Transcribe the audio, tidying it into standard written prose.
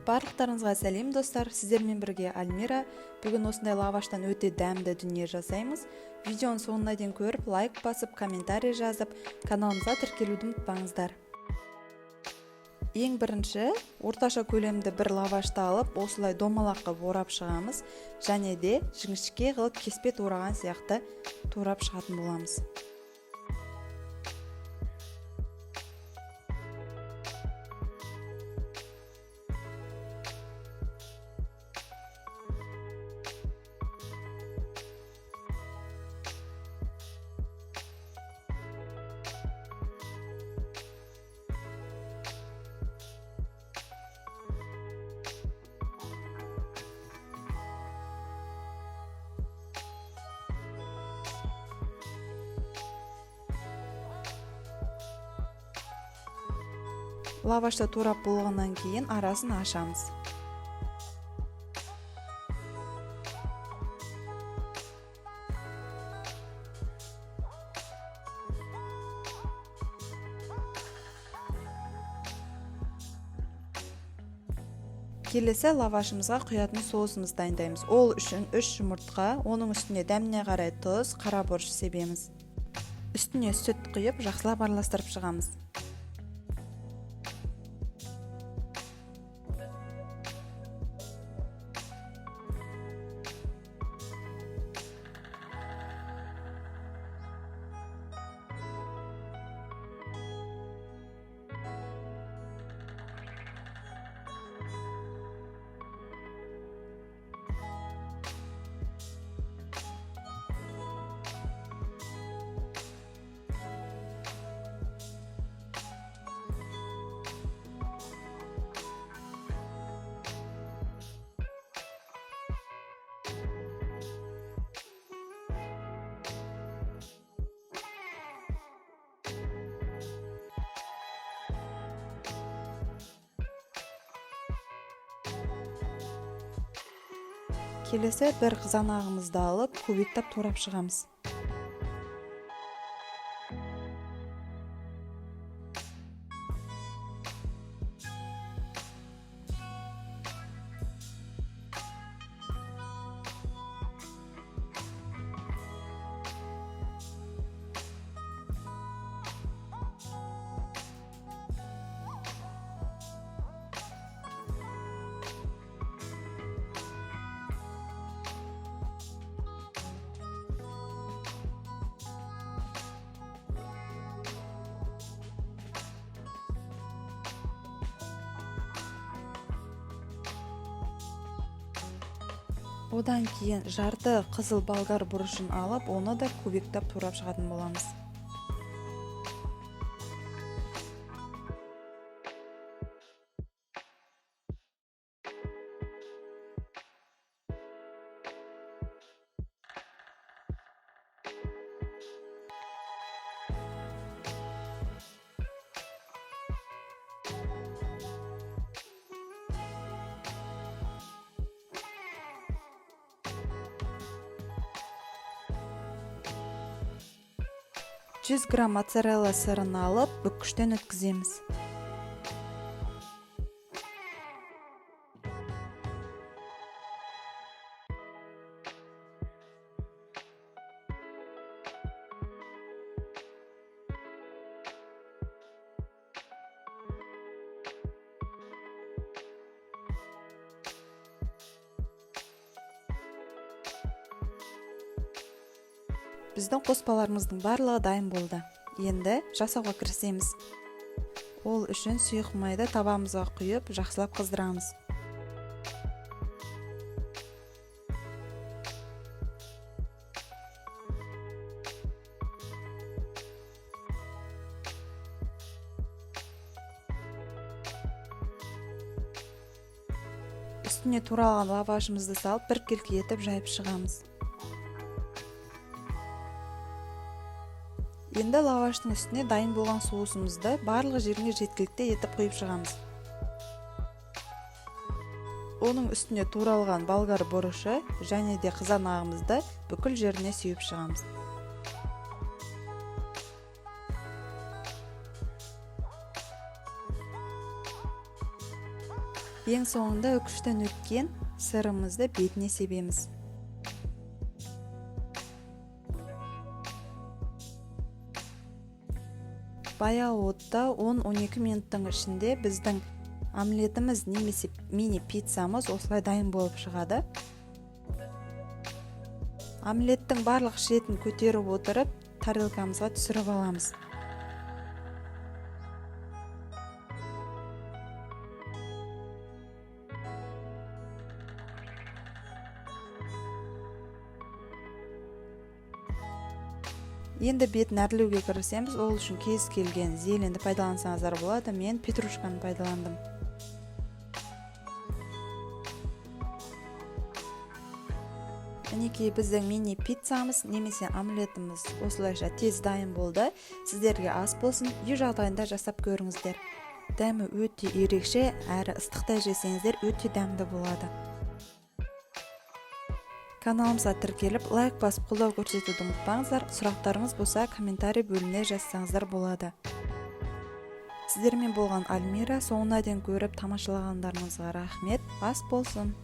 Барлықтарыңызға сәлем, достар! Сіздермен бірге Альмира. Бүгін осындай лаваштан өте дәмді дүние жасаймыз. Видеоның соңына дейін көріп, лайк басып, комментарий жазып, каналымызға тіркелуді ұмытпаңыздар. Ең бірінші орташа көлемді бір лавашты алып, осылай домалақ қылып орап шығамыз және де жіңішке қылып кеспе тураған сияқты турап шығатын боламыз. Лавашты турап болғаннан кейін арасын ашамыз. Келесі лавашымызға құятын соусымызды дайындаймыз. Ол үшін 3 жұмыртқа, оның үстіне дәміне қарай тұз, қара бұрыш себеміз. Үстіне сүт құйып, жақсылап араластырып шығамыз. Келесі бір қызанағымызды алып, кубиктап турап шығамыз. Одан кейін жарты қызыл болгар бұрышын алып, оны да кубиктап турап шығатын боламыз. 100 грамм моцарелла сырын алып, бүккіштен өткіземіз. Біздің қоспаларымыздың барлығы дайын болды. Енді жасауға кірісеміз. Ол үшін сұйық майды табамызға құйып, жақсылап қыздырамыз. Үстіне туралған лавашымызды салып, біркелкі етіп жайып шығамыз. Енді лаваштың үстіне дайын болған соусымызды барлық жеріне жеткілікті етіп құйып шығамыз. Оның үстіне туралған болгар бұрышы және де қызанағымызды бүкіл жеріне сеуіп шығамыз. Ең соңында үкіштен өткен сырымызды бетіне себеміз. Баяу отта 10-12 минуттың ішінде біздің омлетіміз немесе мини пиццамыз осылай дайын болып шығады. Омлеттің барлық шетін көтеріп отырып, тарелкамызға түсіріп аламыз. Енді бетін әрлеуге кірісеміз. Ол үшін кез келген зеленді пайдалансаңыздар болады. Мен петрушканы пайдаландым. Мінекей, біздің мини пиццамыз немесе омлетіміз осылайша тез дайын болды. Сіздерге ас болсын, үй жағдайында жасап көріңіздер. Дәмі өте ерекше, әрі ыстықтай жесеңіздер өте дәмді болады. Каналымызға тіркеліп, лайк басып қолдау көрсетуді ұмытпаңыздар. Сұрақтарыңыз болса, комментарий бөліміне жазсаңыздар болады. Сіздермен болған Альмира. Соңына дейін көріп тамашалағандарыңызға рахмет. Ас болсын.